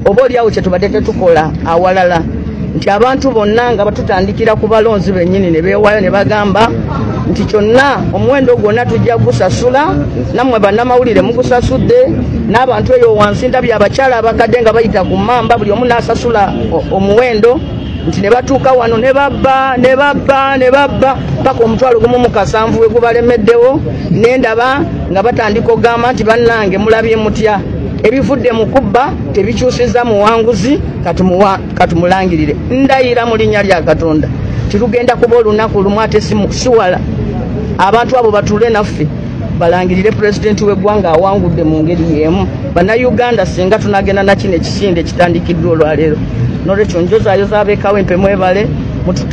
Oba oliawo kyetubadde tetukola awalala, nti abantu bonna nga batutandikira ku balonzi bennyini ne beewaayo ne bagamba nti kyonna omuwendo gwonna tujja gusasula, nammwe bannamawulire mugusasudde, n'abantu eyo wansi ndabye abakyala abakadde nga bayita ku mmamba, buli omu n'asasula omuwendo, nti ne batuuka wano ne babba ne babba ne babba paka 17,000 we gubalemeddewo. Ne ndaba nga batandika okugamba nti bannange mulabye mutya, ebivudde mu kubba tebikyusiza muwanguzi, katumulangirire. Ndayira mu linnya lya Katonda titugenda kuba olunaku lumu ate si wala, abantu abo batuule naffe balangirire pulezidenti w'eggwanga awangudde mu ngeri y'emu. Bannayuganda singa tunagenda na kino ekisinde ekitandikiddwa olwaleero. Nolwekyo njozaayoza ab'e Kawempe, mwebale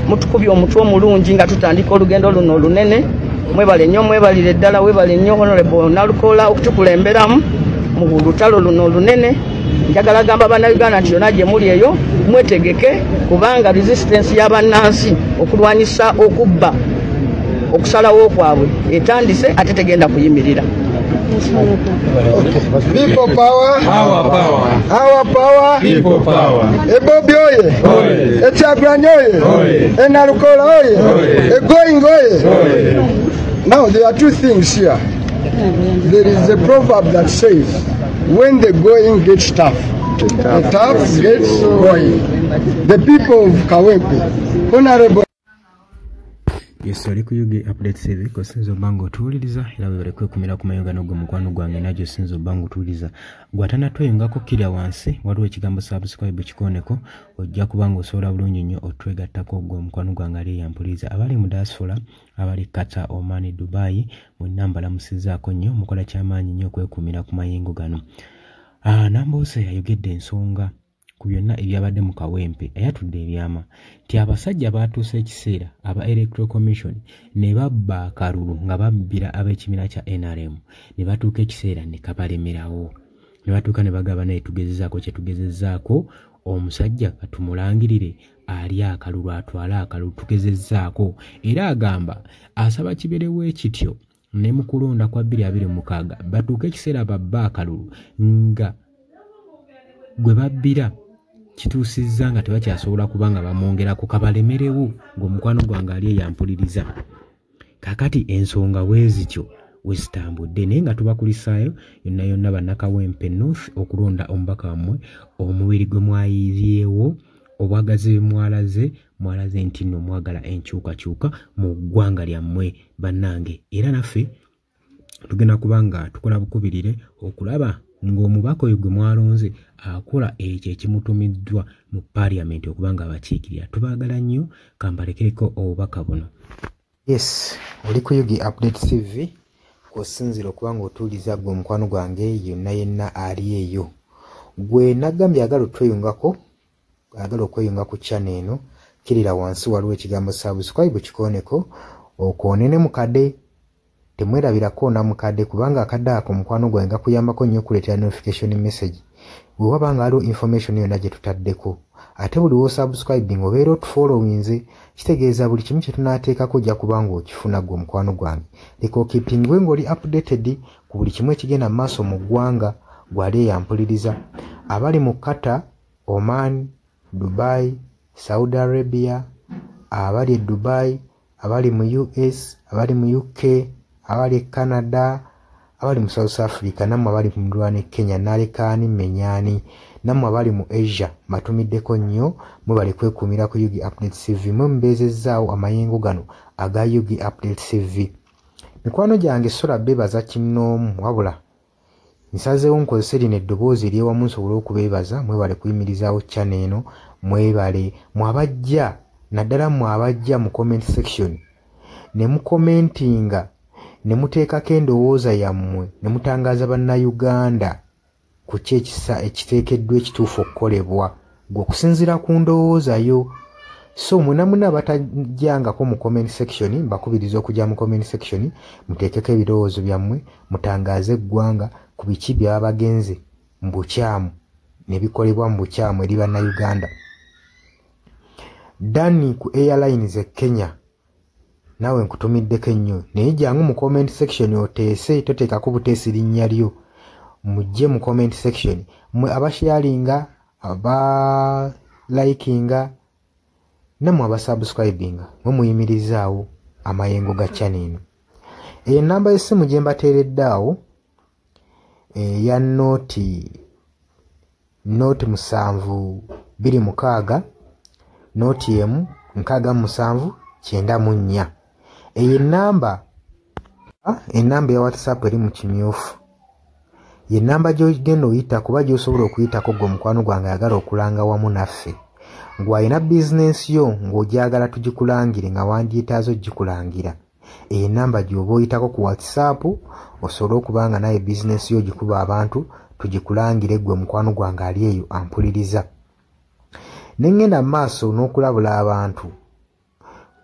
mutukubye omutwe omulungi nga tutandika olugendo luno olunene. Mwebale nnyo, mwebalire ddala, webale nnyo Honorable Nalukoola okutukulemberamu mu lutalo luno olunene. Njagala gamba bannayuganda nti yonna gye muli eyo mwetegeke, kubanga resistance y'abannansi okulwanyisa okubba okusalawo kwabwe etandise ate tegenda kuyimirira. People power, Our power, our power, people power. E Bobi oye, Oye. E Kyagulanyi oye, Oye. E Nalukoola oye, Oye. E Going oye. Oye. Now there are two things here. There is a proverb that says, when the going gets tough, the tough gets going. The people of Kawempe, Honorable Yes, oli ku UG Update TV kosinza obba nga otuwuliriza, era webale kwekumira ku mayonga n'ogwo mukwano gwange nagyo sinza obba nga otuwuliriza. Gwatanatweyungako, kkirya wansi waliwo ekigambo subscribe, kikooneko, ojja kuba nga osobola bulungi nnyo otwegattako gwe omukwano gwange ali eyampuliriza. Abali mu diaspora, abali Qatar, Oman, Dubai, mwenna mbalamusizzaako nnyo, mukola kyamaanyi nnyo okwekuumira ku mayengo gano. Nambooze ayogedde ensonga ku byonna ebyabadde mu Kawempe, ayatudde ebyama nti abasajja baatuuse ekiseera aba Electoral Commission ne babba akalulu nga babbira ab'ekibiina kya NRM, ne batuuka ekiseera ne kabalemerawo, ne batuuka ne bagaba naye tugezezzaako kye tugezezzaako, omusajja katumulangirire ali akalulu atwale akalulu, tugezezzaako. Era agamba asaba kibeerewo ekityo ne mu kulonda kwa 2026, batuuke ekiseera babba akalulu nga gwe babbira kituusizza nga tebakyasobola kuba nga bamwongerako, kabalemerewo ng'omukwano gwange ali eyampuliriza. Kaakati ensonga bwe zityo we zitambudde, naye nga tubakulisaayo yonna yonna bannakawempe North okulonda omubaka wammwe, omubiri gwe mwayiyeewo, obwagazi bwe mwalaze, mwalaze nti nno mwagala enkyukakyuka mu ggwanga lyammwe bannange. Era naffe tugenda kuba nga tukola bukubirire okulaba ng'omubaka oyo gwe mwalonze akola ekyo ekimutumiddwa mu paaliyamenti okuba nga abakiikirira. Tubaagala nnyo, kambalekereko obubaka buno. Yes, oli ku UG Update TV kw'osinziira okuba ng'otuuliza gwe omukwano gwange yonna yenna ali eyo. Gwe nagambye agala otweyungako, agala okweyunga ku channel eno, kkirira wansi waliwo ekigambo subscribe, kikooneko, okoone ne mukadde. Temwerabira koona mukadde, kubanga akadde ako mukwano gwange gakuyambako nnyo okuleetera notification message bwe waba nga waliwo information yonna gye tutaddeko. Ate buli w'osubscribing obeera otufollowinze, kitegeeza buli kimu kye tunaateekako ojja kuba ng'okifuna gwe omukwano gwange. Leka okeepingwe ng'oli updated ku buli kimu ekigenda mu maaso mu ggwanga. Gwali eyampuliriza, abali mu Qatar, Oman, Dubai, Saudi Arabia, abali e Dubai, abali mu US, abali mu UK, abali e Canada, abali mu South Africa, nammwe abali mu muliraano e Kenya, nalekaani mmenyaani, nammwe abali mu Asia, mbatumiddeko nnyo, mwebale kwekuumira ku UG Update TV, mwe mubeezezzaawo amayengo gano aga UG Update TV. Mikwano gyange, sola beebaza kinnoomu, wabula nsazeewo nkozese lino eddoboozi ery'ewamu nsobole okubeebaza. Mwebale kuyimirizaawo channel eno, mwebale mwe abajja, naddala mmwe abajja mu comment section ne mukomentinga ne muteekako endowooza yammwe ne mutangaaza bannayuganda ku ki ekisa ekiteekeddwa ekituufu okukolebwa gwe okusinziira ku ndowooza yo. So mwena mwena abatajjangako mu comment section, mbakubiriza okujja mu comment section muteekeko ebirowoozo byammwe, mutangaaze eggwanga ku biki byaba bagenze mu bukyamu ne bikolebwa mu bukyamu eri bannayuganda. Danny ku Airlines e Kenya, naawe nkutumiddeko ennyo, naye jangu mu comment section oteese, toteekako buteesi linnya lyo. Mujje mu comment section, mwe abasharinga, aba likinga, namwe abasubscribinga, mwe muyimirizaawo amayengo ga channel eno. Enamba y'essimu gye mbateeredde awo eya noti 0 7 2 6 0 1 67 94. Eyo enamba ya WhatsApp eri mu kimyufu, ye namba gy'ogenda oyita kuba gy'osobola okuyitako gwe omukwano gwange ayagala okulanga wamu naffe, ng'alina bizinensi yo ng'ogyagala tugikulangire, nga wandyetaaze ogikulangira. Eyo enamba gy'oba oyitako ku WhatsApp osobole okuba nga naye bizinensi yo ogikuba abantu tugikulangire, gwe mukwano gwange ali eyo ampuliriza. Ne ŋŋenda mu maaso n'okulabula abantu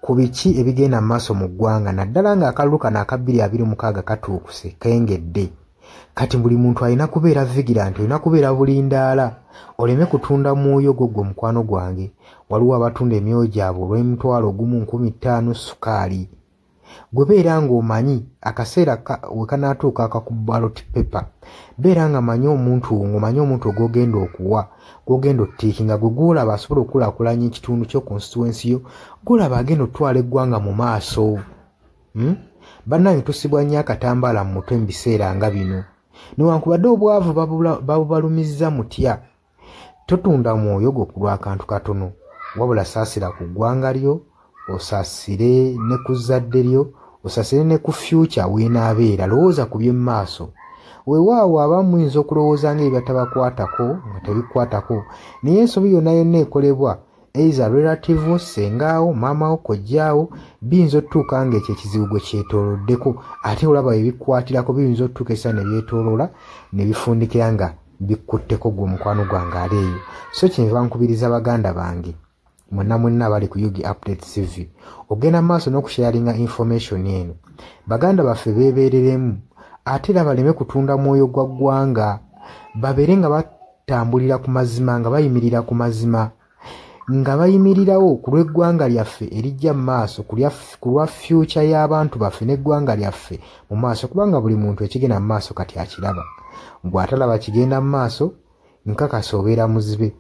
ku biki ebigenda mu maaso mu ggwanga, naddala ng'akalulu kano aka 2026 katuukuse kengedde. Kati buli muntu alina kubeera vigilant, olina kubeera bulindaala oleme kutunda mwoyo gwo gwe mukwano gwange. Waliwo abatunda emyoyo gyabwe olw'omutwalo 1 5000 sukaali. Gwe beera ng'omanyi akaseera we kanaatuuka akaku ballot paper, beera nga manyi omuntu, ng'omanyi omuntu gw'ogenda okuwa, gw'ogenda otiikinga, gwe gw'olaba asobola okukulaakulanya ekitundu kyo, constituency yo, gw'olaba agenda otwala eggwanga mu maaso. Bannange, tusibwa nnyo akatambaala mu mutwe mu biseera nga bino. Newankubadde obwavu babubalumizza mutya, totunda mwoyo gwo ku lw'akantu katono, wabula saasira ku ggwanga lyo, osaasire ne ku zzadde lyo, osaasire ne ku future weenaabeera. Lowooza ku by'emmaaso. Weewaawo abamu muyinza okulowooza ng'ebibatabakwatako nga tebikwatako, naye ensobi yonna yonna ekolebwa either relative wo, ssengaawo, maamawo, kojjaawo, biyinza otutuuka ng'ekyo ekizibu gwe kyetooloddeko, ate olaba ebikwatirako biyinza otutuuka ekiseera ne byetooloola ne bifundikira nga bikkutteko gwe omukwano gwange ali eyo. So kyenva nkubiriza baganda bange mwenna mwenna abali ku UG Update TV ogenda maaso n'okusharinga information eno. Baganda baffe beebeereremu, ate era baleme kutunda mwoyo gwa ggwanga, babeere nga batambulira ku mazima, nga bayimirira ku mazima, nga bayimirirawo ku lw'eggwanga lyaffe erijja mu maaso, ku lwa future y'abantu baffe n'eggwanga lyaffe mu maaso, kubanga buli muntu ekigenda mu maaso kati akiraba. Bw'atalaba kigenda mu maaso, nkakasa obeera muzibe,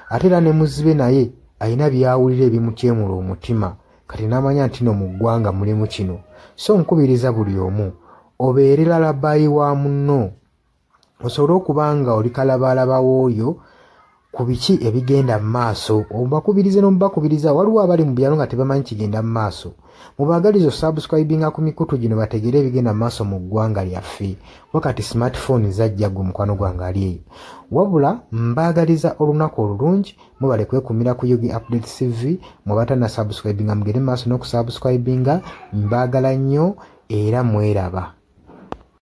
ate era ne muzibe naye alina by'awulira ebimutyemula omutima, kati n'amanya nti no mu ggwanga mulimu kino. So nkubiriza buli omu obeere lalabayi wa munno, osobole okuba nga oli kalabaalaba w'oyo ku biki ebigenda mu maaso, obakubirize n'omubakubiriza. Waliwo abali mu byalo nga tebamanyi kigenda mu maaso, mubaagalize osubscribinga ku mikutu gino bategere ebigenda mu maaso mu ggwanga lyaffe. Wakati smartphone zajja, gwe mukwano gwange ali eyo. Wabula mbaagaliza olunaku olulungi, mubale kwekumira ku UG Update TV. Mwe batannasubscribinga mugende mu maaso n'okusubscribinga. Mbaagala nnyo era mweraba.